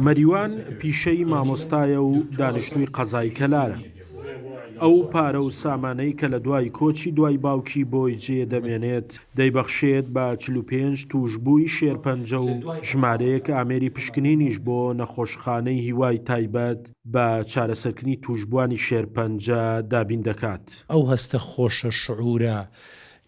مەریوان پیشەی مامۆستایە و دانیشتووی قەزای کەلارە. ئەو پارە و سامانەی کە لە دوای کۆچی دوای باوکی بۆی جێ دەمێنێت، دەیبەخشێت بە 45 تووشبووی شێرپەنجە و ژمارەیەک ئامێری پشکنینیش بۆ نەخۆشخانەی هیوای تایبەت بە چارەسەرکردنی تووشبووانی شێرپەنجە دابین دەکات. ئەو هەستە خۆشە، شعورە،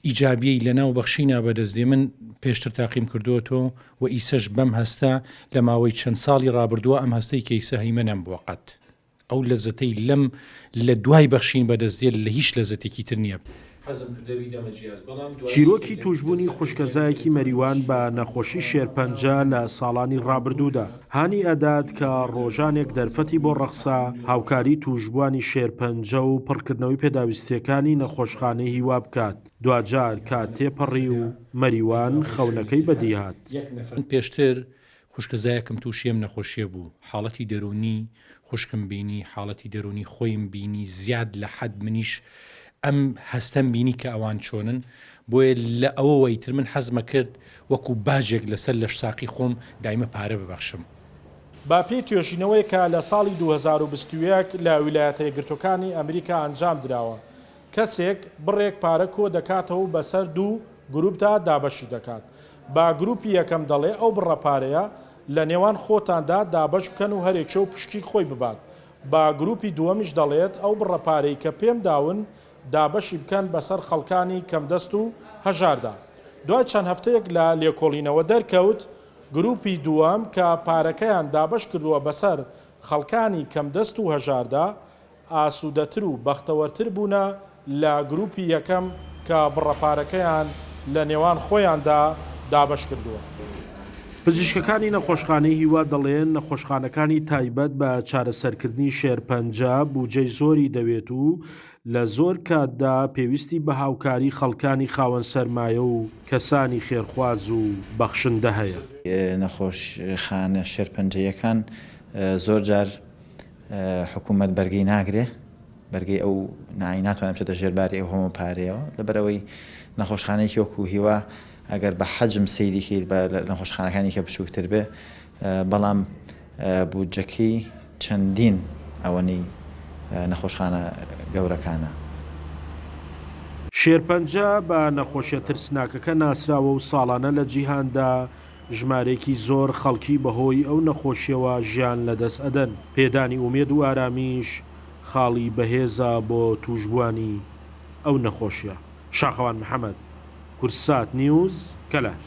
ئیجابیەی لەناو بەخشینا بەدەست دێ، من پێشتر تاقیم کردۆتۆ و ئیسەش بەم هەستە لە ماوەی چەند ساڵی ڕابردووە ئەم هەستەی کە ئیسە هەیمە نەمبووە قەت. ئەو لەزەتەی لەم لە دوای بەخشین بەدەست دێ لە هیچ لەزەتێکی تر نییە. حەزم کردە بیدەمە جیاز بەڵام دوایی چیرۆکی تووشبوونی خوشکەزایەکی مەریوان بە نەخۆشی شێرپەنجە لە ساڵانی ڕابردوودا هانی ئەدات کە ڕۆژانێک دەرفەتی بۆ ڕەخسا هاوکاری تووشبووانی شێرپەنجە و پڕکردنەوەی پێداویستییەکانی نەخۆشخانەی هیوا بکات، دواجار کات تێپەڕی و مەریوان خەونەکەی بەدیهات. من پێشتر خوشکەزایەکم تووشی ئەم نەخۆشیە بوو، حاڵەتی دەروونی خوشکم بینی، حاڵەتی دەروونی خۆیم بینی، زیاد لە حەد منیش ئەم هەستەم بینی کە ئەوان چۆنن، بۆیە لە ئەوەوە ئیتر من حەزمە کرد وەکو باجێک لەسەر لەشساقی خۆم دایمە پارە ببەخشم. بە پێی توێژینەوەیەک کە لە ساڵی 2021 لە ویلایەتە یەکگرتووەکانی ئەمریکا ئەنجام دراوە، کەسێک بڕێک پارە کۆ دەکاتەوە و بەسەر دوو گروپدا دابەشی دەکات. بە گروپی یەکەم دەڵێ ئەو بڕە پارەیە لە نێوان خۆتاندا دابەش بکەن و هەرێکێ و پشکی خۆی ببات. بە گروپی دووەمیش دەڵێت ئەو بڕە پارەی کە پێم داون دابەشی بکەن بەسەر خەڵکانی کەمدەست و هەژاردا. دوای چەند هەفتەیەک لە لێکۆڵینەوە دەرکەوت گروپی دووەم کە پارەکەیان دابەش کردووە بەسەر خەڵکانی کەمدەست و هەژاردا ئاسوودەتر و بەختەوەرتر بوونە لە گروپی یەکەم کە بڕە پارەکەیان لە نێوان خۆیاندا دابەش کردووە. پزیشکەکانی نەخۆشخانەی هیوا دەڵێن، نەخۆشخانەکانی تایبەت بە چارەسەرکردنی شێرپەنجە بوجەی زۆری دەوێت و لە زۆر کاتدا پێویستی بە هاوکاری خەڵکانی خاوەن سەرمایە و کەسانی خێرخواز و بەخشندە هەیە. نەخۆشخانە شێرپەنجەییەکان زۆرجار حکوومەت بەرگەی ناگرێ، بەرگەی ئەو نای ناتوانێت بچێتە ژێر باری ئەو هەموو پارەیەوە، لەبەرئەوەی نەخۆشخانەیەکی وەکوو هیوا ئەگەر بە حەجم سەیری کەیت بە نەخۆشخانەکانی کە بچووکتر بێ بەڵام بودجەکەی چەندین ئەوەنەی نەخۆشخانە گەورەکانە. شێرپەنجە بە نەخۆشیە ترسناکەکە ناسراوە و ساڵانە لە جیهاندا ژمارەیەکی زۆر خەڵکی بەهۆی ئەو نەخۆشیەوە ژیان لەدەست ئەدەن، پێدانی ئومێد و ئارامیش خاڵی بەهێزە بۆ توشبوانی ئەو نەخۆشیە. شاخەوان محەمەد، کوردسات نیوز، کەلار.